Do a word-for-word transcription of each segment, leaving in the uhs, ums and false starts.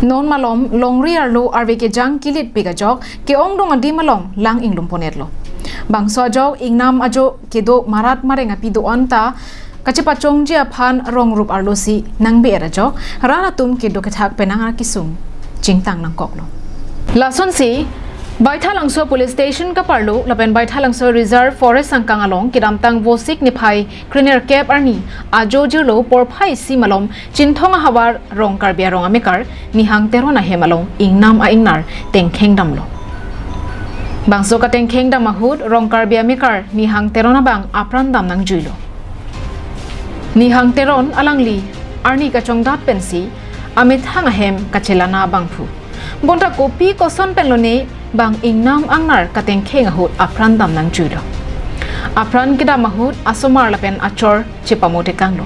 Non malom longri arlo arve kejang kilit pik ajok ke-ongdung adim along lang inglum ponetlo. Bangso ajok ingnam ajo kedo marat mareng api do-an ta kachepachongji aphan rong rup arlo si nangbe-er ajok rat atum kedo kethak penang akesung chingtang nangkoklo. Lasonsi Baithalangso Police Station kaparlo lapen Baithalangso Reserve Forest sangkang along kedamtang Vosik niphai krenerkep arni ajo jirlo porphai isi malom Chinthong ahavar Rong Karbi arong amekar Nihang Teron ahem along ingnam a-ingnar tengkheng damlo. Bangso katengkheng dam ahut Rong Karbi amekar Nihang Teron abang apran dam nangjuilo. Nihang Teron alangli arni kachongdat pensi amethang ahem kachelana abangphu. Bonta kopi koson penlone bang ingnam angnar katengkheng ahut apran dam nangjuilo. Apran kedam ahut asomar lapen achor chepamo tekanglo.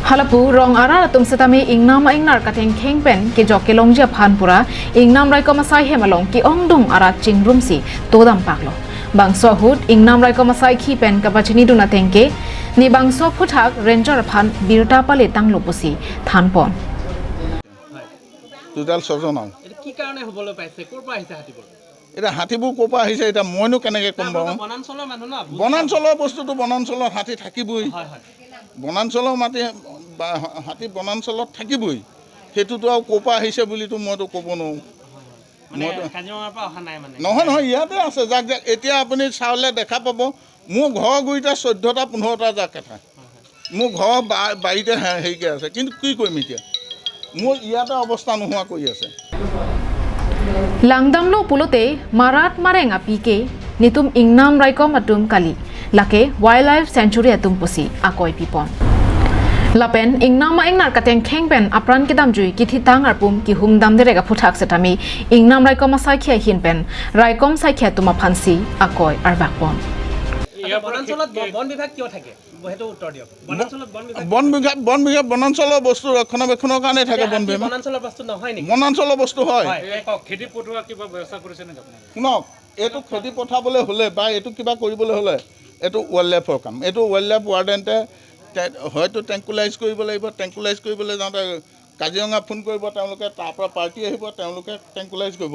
Halapu rong arat atum setame ingnam a-ingnar katengkheng pen kejok kelongji aphan pura ingnam raikom asai hem along ke-ongdung arat chingrumsi todam paklo. Bangso ahut ingnam raikom asai khi pen kapachinidun ateng ke ne bangso aphuthak ranger aphan birta pale tanglo pusi thanpon. টোটেল ছজন আৰু। এইটো কি কাৰণে হ'বলৈ পাইছে? ক'ৰ পৰা আহিছে হাতীবোৰ? এতিয়া হাতীবোৰ ক'ৰ পৰা আহিছে, এতিয়া মইনো কেনেকে ক'ম আপোনালোকে বাৰু? বনাঞ্চলৰ মানুহ ন? বুজি বনাঞ্চলৰ বস্তুটো বনাঞ্চলত হাতী থাকিবই। হয়, হয়। বনাঞ্চলৰ মাটি বা হাতী বনাঞ্চলত থাকিবই। সেইটোতো আৰু ক'ৰ পৰা আহিছে বুলিতো মইতো ক'ব নোৱাৰোঁ। মানে মইতো কাজিৰঙাৰ পৰা অহা নাই মানে? নহয় নহয়, ইয়াতে আছে। যাক যাক এতিয়া আপুনি চালে দেখা পাব, মোৰ ঘৰৰ গুৰিতে চৈধ্যটা পোন্ধৰটা জাক এটা। মোৰ ঘৰৰ বা- বাৰীতে হে- হেৰিকে আছে, কিন্তু কি কৰিম এতিয়া? মোৰ ইয়াতে অৱস্থা নোহোৱা কৰি আছে। Langdamlo pulote marat mareng api ke netum ingnam raikom atum kali, lake wildlife sanctuary atum pusi akoi pipon. Lapen ingnam a-ingnar katengkheng pen apran kedamjui kithitang arpum kihum dam direk aphuthak setame ingnam raikom asai khi ahin pen raikom sai khi atum aphansi akoi arvakpon. আচ্ছা, বনাঞ্চলত ব- বন বিভাগ কিয় থাকে? সেইটো উত্তৰ দিয়ক। বনাঞ্চলত বন বিভাগ বন বিভাগ বন বিভাগ বনাঞ্চলৰ বস্তু ৰক্ষণাবেক্ষণৰ কাৰণে থাকে এতিয়া বন হাতী বিভাগ। বনাঞ্চলৰ বস্তু নহয় নেকি? বনাঞ্চলৰ বস্তু হয়। হয়, এই কওক। খেতি পথোৱা কিবা ব্যৱস্থা কৰিছে নেকি আপুনি? শুনক, এইটো খেতি পথাবলৈ হ'লে বা এইটো কিবা কৰিবলৈ হ'লে এইটো ৱাইল্ড লাইফৰ কাম। এইটো ৱাইল্ড লাইফ ৱাৰ্ডেণ্টে তে- হয়তো ট্ৰেংকুলাইজ কৰিব লাগিব। ট্ৰেংকুলাইজ কৰিবলৈ যাওঁতে কাজিৰঙা ফোন কৰিব তেওঁলোকে, তাৰ পৰা পাৰ্টি আহিব, তেওঁলোকে ট্ৰেংকুলাইজ কৰিব।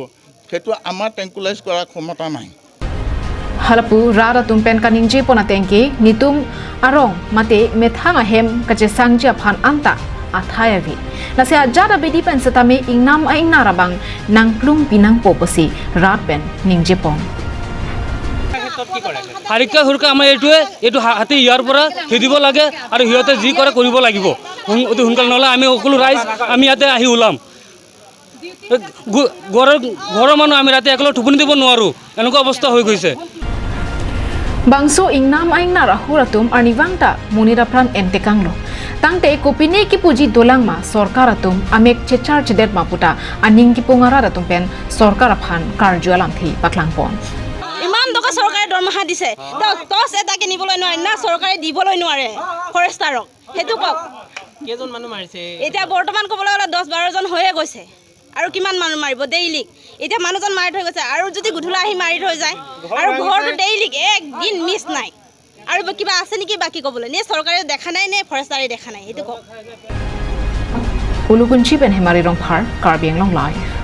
সেইটো আমাৰ ট্ৰেংকুলাইজ কৰাৰ ক্ষমতা নাই। Halapu rat atum pen kaningje pon ateng ke netum arong mate methang ahem kachesangji aphan anta athai ave. Lasi ajat abidi pen setame ingnam a-ingnar abang nangplung pinangpo pusi rat pen ningje pon. হাৰিকা হুৰিকা আমাৰ এইটোৱে, এইটো হা- হাতী ইয়াৰ পৰা খেদিব লাগে আৰু সিহঁতে যি কৰে কৰিব লাগিব। সোন- অতি সোনকালে, নহ'লে আমি সকলো ৰাইজ আমি ইয়াতে আহি ওলাম। এ, ঘ- ঘৰৰ ঘৰৰ মানুহ আমি ৰাতি একেলগে টোপনি দিব নোৱাৰোঁ, এনেকুৱা অৱস্থা হৈ গৈছে। Bangso ingnam a-ingnar ahur atum arnivang ta monit apran entekanglo. Tangte kopine kipuji dolangma sorkar atum amek chechar chedetma puta aning kipung arat atum pen sorkar aphan karju alamthe paklangpon. ইমান টকা চৰকাৰে দৰমহা দিছে, তেওঁ টৰ্চ এটা কিনিবলৈ নোৱাৰে, না চৰকাৰে দিবলৈ নোৱাৰে ফৰেষ্টাৰক। সেইটো কওক। কেইজন মানুহ মাৰিছে? এতিয়া বৰ্তমান ক'বলৈ গ'লে দহ বাৰজন হৈয়ে গৈছে। আৰু কিমান মানুহ মাৰিব ডেইলি? এতিয়া মানুহজন মাৰি থৈ গৈছে, আৰু যদি গধূলা আহি মাৰি থৈ যায়, আৰু ঘৰটো ডেইলি একদিন মিছ নাই। আৰু কিবা আছে নেকি বাকী ক'বলৈ? নে চৰকাৰে দেখা নাই, নে ফৰেষ্টাৰে দেখা নাই? সেইটো কওক। Ulukunchi pen Hemari Rongphar, Karbi Anglong Live.